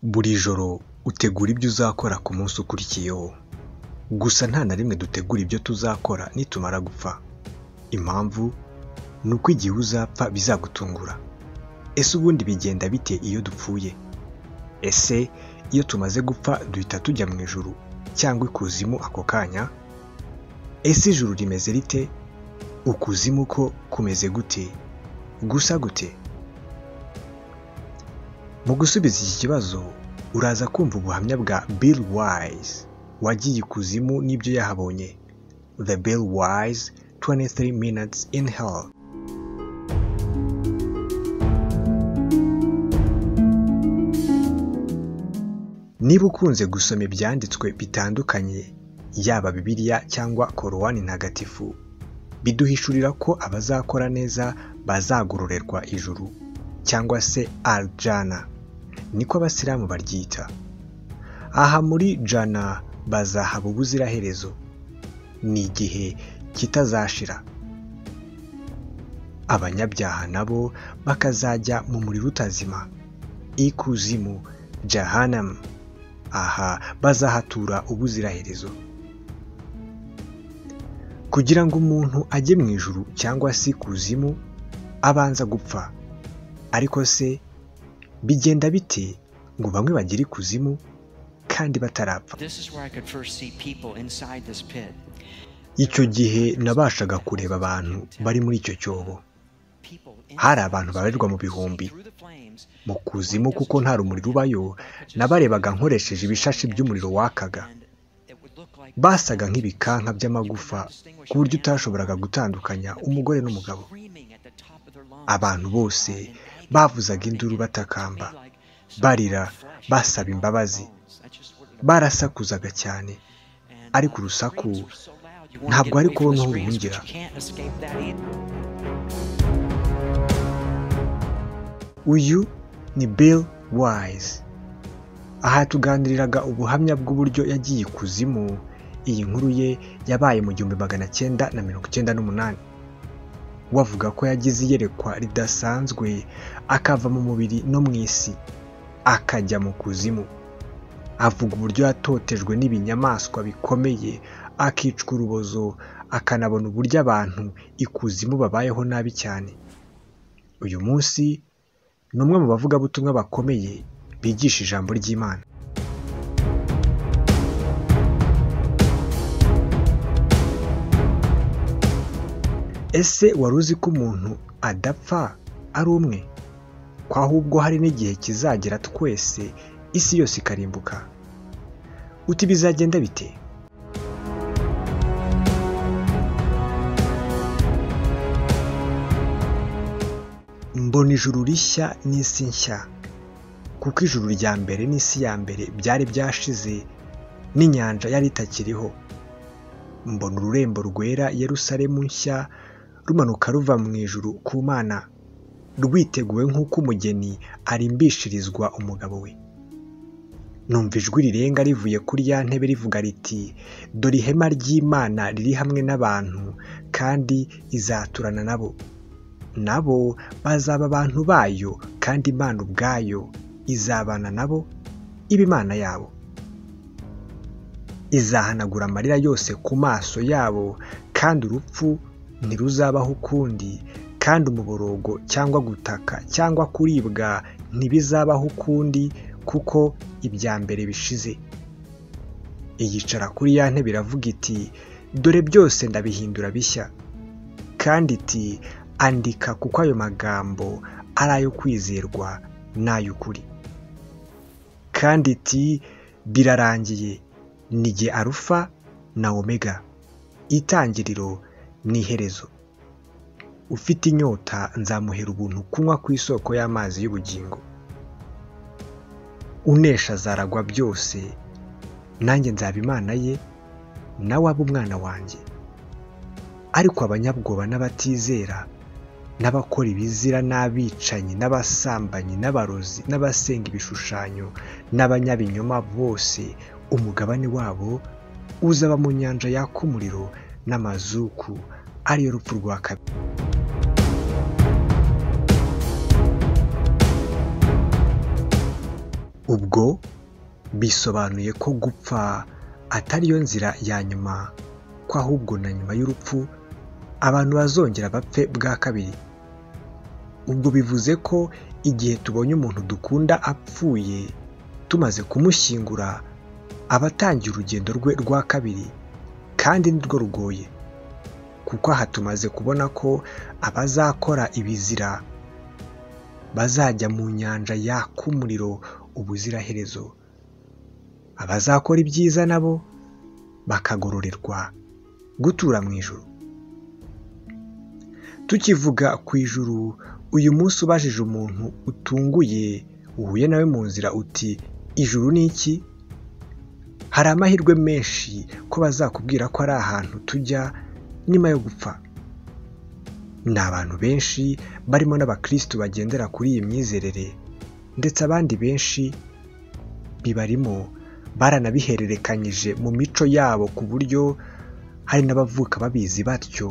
Buri joro utegura ibyo uzakora ku munsi ukurikiyeho. Gusa nta na rimwe dutegura ibyo tuzakora nitumara gupfa. Impamvu ni uko igihe uzapfa bizagutungura. Ese ubundi bigenda bite iyo dupfuye? Ese iyo tumaze gupfa duhita tujya mu ijuru cyangwa ikuzimu ako kanya? Ese ijuru rimeze rite? Ukuzimu ko kumeze gute? Gusa gute? Mu gusubiza iki kibazo uraza kumva ubuhamya bwa Bill Wise wagiye ikuzimu n'ibyo yahabonye. The Bill Wise 23 Minutes in Hell. Niba ukunze gusoma ibyanditswe bitandukanye, yaba Bibiliya cyangwa Korowani ntagatifu, biduhishurira ko abazakora neza bazagororerwa ijuru cyangwa se Al-Jana, niko abasilamu baryita. Aha muri Jana bazahaba ubuziraherezo, ni igihe kitazashira. Abanyabyaha nabo bakazajya mu muriro utazima, ikuzimu, Jahannam. Aha bazahatura ubuziraherezo. Kugira ngo umuntu ajye mu ijuru cyangwa se ikuzimu abanza gupfa. Ariko se bigenda bite ngo bamwe bagere ikuzimu kandi batarapfa? Icyo gihe nabashaga kureba abantu bari muri icyo cyobo. Hari abantu babarirwa mu bihumbi. Mu kuzimu kuko nta rumuri rubayo, nabarebaga nkoresheje ibishashi by'umuriro wakaga. Basaga nk'ibikanka by'amagufa ku buryo utashoboraga gutandukanya umugore n'umugabo. Abantu bose bavuzaga induru batakamba, barira, basaba imbabazi. Barasakuzaga cyane, ariko urusaku ntabwo ari kubona aho ruhungira. Uyu ni Bill Wise. Aha tuganiriraga ubuhamya bw'uburyo yagiye ikuzimu. Iyi nkuru ye yabaye mu 1998. Wavuga ko yagize iyerekwa ridasanzwe, akava mu mubiri no mu isi, akajya mu kuzimu. Avuga uburyo yatotejwe n'ibinyamaswa bikomeye, akicwa urubozo, akanabona uburyo abantu ikuzimu babayeho nabi cyane. Uyu munsi ni umwe mu bavugabutumwa bakomeye bigisha ijambo ry'Imana. Ese wari uzi ko umuntu adapfa ari umwe? Ko ahubwo hari n'igihe kizagera twese isi yose ikarimbuka? Uti bizagenda bite? Mbona ijuru rishya n'isi nshya, kuko ijuru rya mbere n'isi ya mbere byari byashize, n'inyanja yari itakiriho. Mbona ururembo rwera Yerusalemu nshya rumanuka ruva mu ijuru ku Mana, rwiteguwe nk'uko umugeni arimbishirizwa umugabo we. Numva ijwi rirenga rivuye kuri ya ntebe rivuga riti, dore ihema ry'Imana riri hamwe n'abantu, kandi izaturana nabo. Nabo bazaba abantu bayo, kandi Imana ubwayo izabana nabo, iba Imana yabo. Izahanagura amarira yose ku maso yabo, kandi urupfu ntiruzabaho ukundi, kandi umuborogo cyangwa gutaka cyangwa kuribwa ntibizabaho ukundi, kuko ibya mbere bishize. Iyicara kuri ya ntebe iravuga iti, dore byose ndabihindura bishya. Kandi iti, andika kuko ayo magambo ari ayo kwizerwa n'ay'ukuri. Kandi iti, birarangiye, ni jye Alufa na Omega, itangiriro n'iherezo. Ufite inyota nzamuhera ubuntu kunywa ku isoko y'amazi y'ubugingo. Unesha azaragwa byose, nanjye nzaba Imana ye, nawe abe umwana wanjye. Ariko abanyabwoba n'abatizera, n'abakora ibizira n'abicanyi n'abasambanyi n'abarozi n'abasenga ibishushanyo n'abanyabinyoma bose, umugabane wabo uzaba mu nyanja yaka umuriro n'amazuku, ariyo rupfu rwa kabiri. Ubwo Ubwo bisobanuye ko gupfa atari yo nzira ya nyuma, ko ahubwo na nyuma y'urupfu abantu bazongera bapfe bwa kabiri. Ubwo bivuze ko igihe tubonye umuntu dukunda apfuye tumaze kumushyingura, aba atangiye urugendo rwe rwa kabiri, kandi nirwo rugoye, kuko aha tumaze kubona ko abazakora ibizira bazajya mu nyanja yaka umuriro ubuziraherezo, abazakora ibyiza nabo bakagororerwa gutura mu ijuru. Tukivuga ku ijuru, uyu munsi ubajije umuntu utunguye uhuye nawe mu nzira uti ijuru ni iki? Hari amahirwe menshi ko bazakubwira ko ari ahantu tujya nyuma yo gupfa. Ni abantu benshi barimo n'abakristu bagendera kuri iyi myizerere, ndetse abandi benshi bibarimo baranabihererekanyije mu mico yabo, ku buryo hari n'abavuka babizi batyo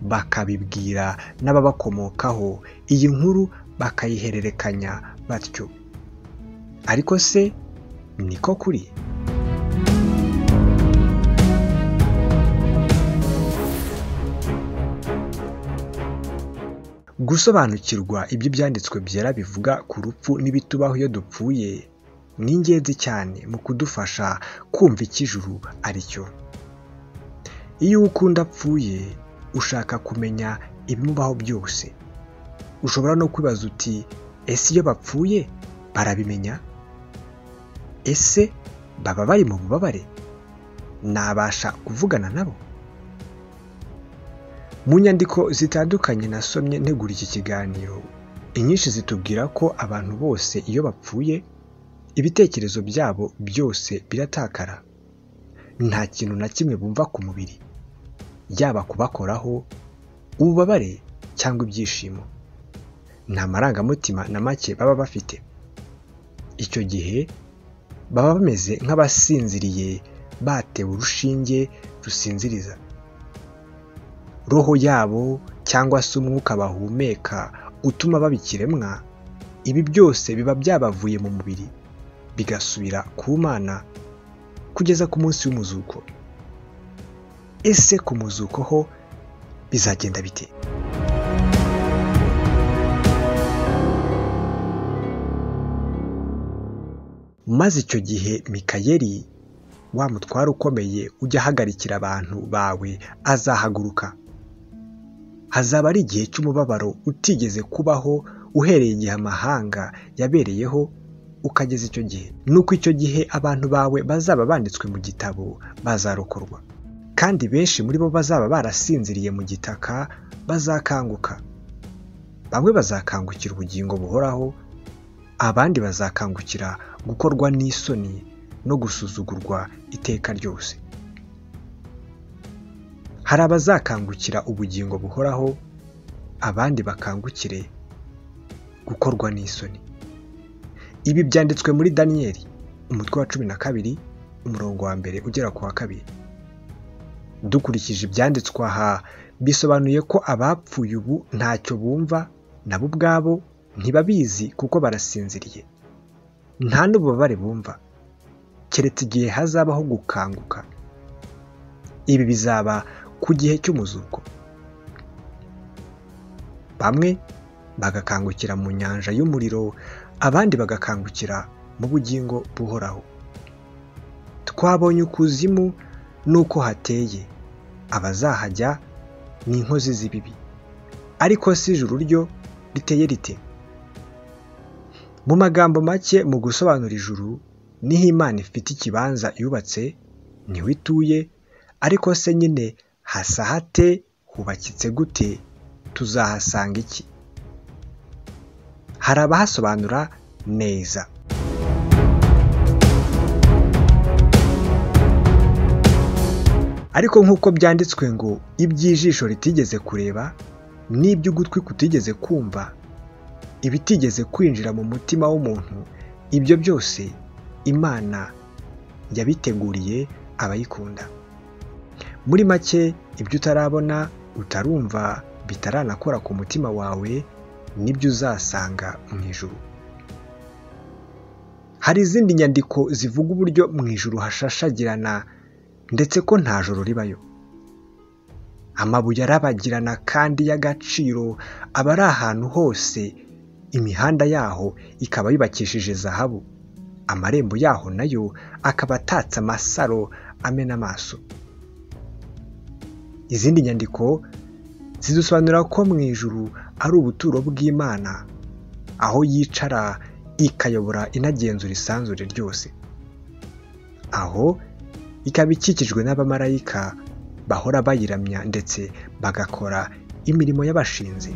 bakabibwira n'ababakomokaho, iyi nkuru bakayihererekanya batyo. Ariko se niko kuri? Gusobanukirwa ibyo ibyanditswe byera bivuga ku rupfu n'ibitubaho iyo dupfuye ni ingenzi cyane mu kudufasha kumva icyo ijuru ari cyo. Iyo ukunda apfuye, ushaka kumenya ibimubaho byose. Ushobora no kwibaza uti ese iyo bapfuye barabimenya? Ese baba bari mu bubabare? Nabasha kuvugana nabo? Mu nyandiko zitandukanye nasomye ntegura iki kiganiro, inyinshi zitubwira ko abantu bose iyo bapfuye ibitekerezo byabo byose biratakara. Nta kintu na kimwe bumva ku mubiri, yaba kubakoraho, ububabare cyangwa ibyishimo. Nta marangamutima na make baba bafite. Icyo gihe baba bameze nk'abasinziriye batewe urushinge rusinziriza. Roho yabo cyangwa se umwuka bahumeka utuma baba ikiremwa, ibi byose biba byabavuye mu mubiri bigasubira ku Mana kugeza ku munsi w'umuzuko. Ese ku muzuko ho bizagenda bite? Maze icyo gihe Mikayeli, wa mutware ukomeye ujya ahagarikira abantu bawe, azahaguruka. Hazaba ari igihe cy'umubabaro utigeze kubaho uhereye igihe amahanga yabereyeho ukageza icyo gihe. Nuko icyo gihe abantu bawe bazaba banditswe mu gitabo bazarokorwa, kandi benshi muri bo bazaba barasinziriye mu gitaka bazakanguka. Bamwe bazakangukira ubugingo buhoraho, abandi bazakangukira gukorwa n'isoni no gusuzugurwa iteka ryose. Hari abazakangukira ubugingo buhoraho, abandi bakangukire gukorwa n'isoni. Ibi byanditswe muri Daniyeli umutwe wa 12 umurongo wa 1 ugera ku wa 2. Dukurikije ibyanditswe aha, bisobanuye ko abapfuye ubu ntacyo bumva, nabo ubwabo ntibabizi kuko barasinziriye. Nta n'ububabare bumva, keretse igihe hazabaho gukanguka. Ibi bizaba ku gihe cy'umuzuko. Bamwe bagakangukira mu nyanja y'umuriro, abandi bagakangukira mu bugingo buhoraho. Twabonye ukuzimu n'uko hateye, abazahajya ni inkozi z'ibibi. Ariko si ijuru ryo riteye rite? Mu magambo make, mu gusobanura ijuru, niho Imana ifite ikibanza yubatse, niho ituye. Ariko se nyine hasa hate, hubakitse gute, tuzahasanga iki? Hari abahasobanura neza. Ariko nk'uko byanditswe ngo iby'ijisho ritigeze kureba n'iby'ugutwi kutigeze kumva, ibitigeze kwinjira mu mutima w'umuntu, ibyo byose Imana yabiteguriye abayikunda. Muri make, ibyo utarabona, utarumva, bitaranakora ku mutima wawe, nibyo uzasanga mu ijuru. Hari izindi nyandiko zivuga uburyo mu ijuru hashashagirana ndetse ko nta joro ribayo. Amabuye arabagirana kandi y'agaciro aba ari ahantu hose, imihanda yaho ikaba yubakishije zahabu, amarembo yaho nayo akaba atatse amasaro amena amaso. Izindi nyandiko zidusobanurira ko mu ijuru ari ubuturo bw'Imana, aho yicara ikayobora inagenzura isanzure ryose. Aho ikaba ikikijwe n'abamarayika bahora bayiramya ndetse bagakora imirimo y'abashinzi.